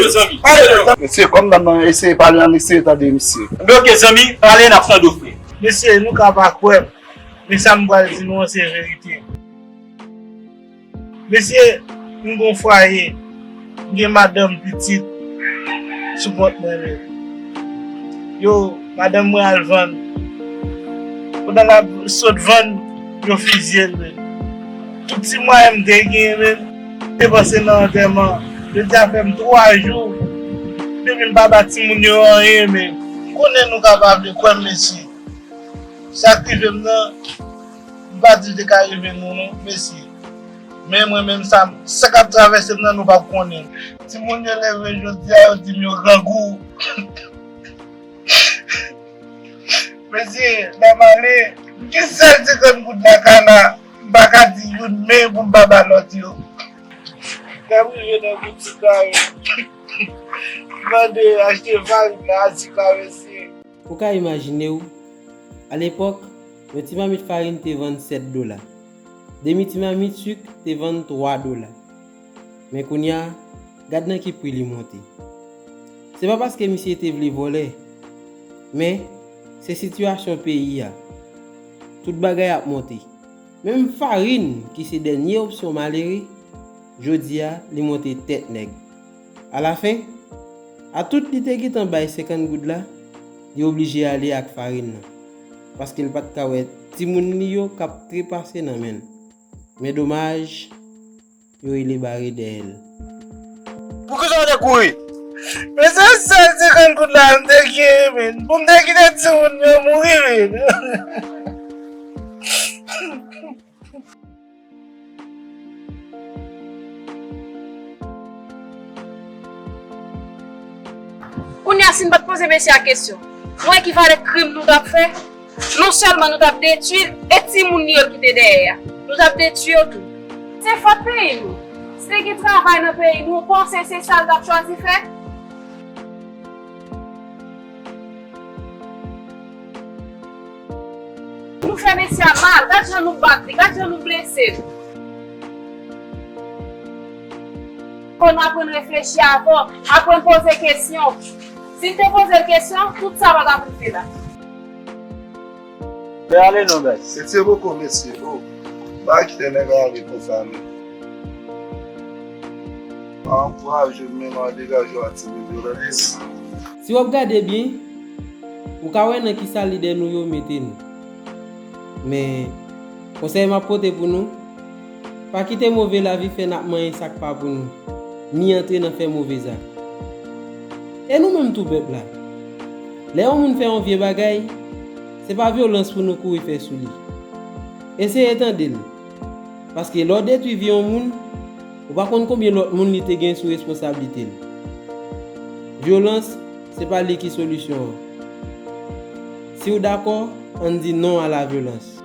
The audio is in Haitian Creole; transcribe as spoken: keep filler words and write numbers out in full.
mesye. Mesye, kòm nan eseye pale, ann eseye tande misye. Oke, zanmi, pale, n ap tande w, frè. Mesye, nou ka pa kwè m, men sa m pral di nou an se verite. Mesye, m gon fwaye, m gen madanm, pitit sou kont mwen menm. Yo, madanm mwen al vann. Pandan l ap sot vann, yo fizye l menm. Tout ti mwayen m te genyen menm, m depanse nan antèman. Jodi a fè m twa jou depi m pa ba timoun yo anyen menm. M konnen nou ka pa vle kwè m, mesye. Sa k rive m nan, m pa di l te ka rive nou non, mesye. Men mwen menm sa, sa k ap travèse m nan, nou p ap konnen. Timoun yo leve jodi a, yo di m yo grangou. Mesye, lè m ale, m gen sèl senkant goud lakay la, m pa ka di youn men pou m pa ba lòt yo. Lè m rive nan boutik la, yo mande achte farin la, sik la, mesye. Ou ka imajine w, alepòk, yon ti mamit farin te vann sèt dola. Demi ti mamit sik te vann twa dola. Men kounye a, gad nan ki pri li monte. Se pa paske misye te vle vòlè, men se sitiyasyon peyi a. Tout bagay ap monte. Menm farin, ki se dènye opsyon malere, jodi a, li monte tèt nèg. Alafen, a tout li te gentan bay senkant goud la, li oblije ale ak farin nan, paske l pa t ka wè timoun li yo k ap trepase nan men l. Men domaj, yo rele bare dèyè l. Poukisa w te kouri? Men se sèl senkant goud la m te genyen, men. Pou m te kite timoun yo mouri, men. Kounye a, si n pa t poze mesye a kesyon, ou wè ki valè krim nou t ap fè? Non sèlman nou t ap detwi l, e timoun li yo ki te dèyè a, nou t ap detwi yo tou. Se fòt peyi nou. Si te gen travay nan peyi nou, ou panse se sa l t ap chwazi fè? Nou fè mesye a mal, gad jan nou bat li, gad jan nou blese l. Fò n aprann reflechi avan, aprann poze kesyon. Si n te poze l kesyon, tout sa pa t ap rive la. Fè ale non, guys. Retire boko, mesye. Oh, pa kite nèg la ale konsa, non. Pa ankouraje m, men w a degaje w a tire vyolans. Si w ap gade byen, ou ka wè nan kisa lidè nou yo mete nou. Men, konsèy m ap pote pou nou, pa kite move lavi fè n ap manyen sa k pa pou nou, ni antre nan fè move zak. E nou menm tou pèp la, lè yon moun fè yon vye bagay, se pa vyolans pou nou kouri fè sou li. Eseye tande l. Paske lè w detwi vi yon moun, ou pa konn konbyen lòt moun li te gen sou responsablite l. Vyolans, se pa li ki solisyon an. Si w dakò, ann di non a la vyolans.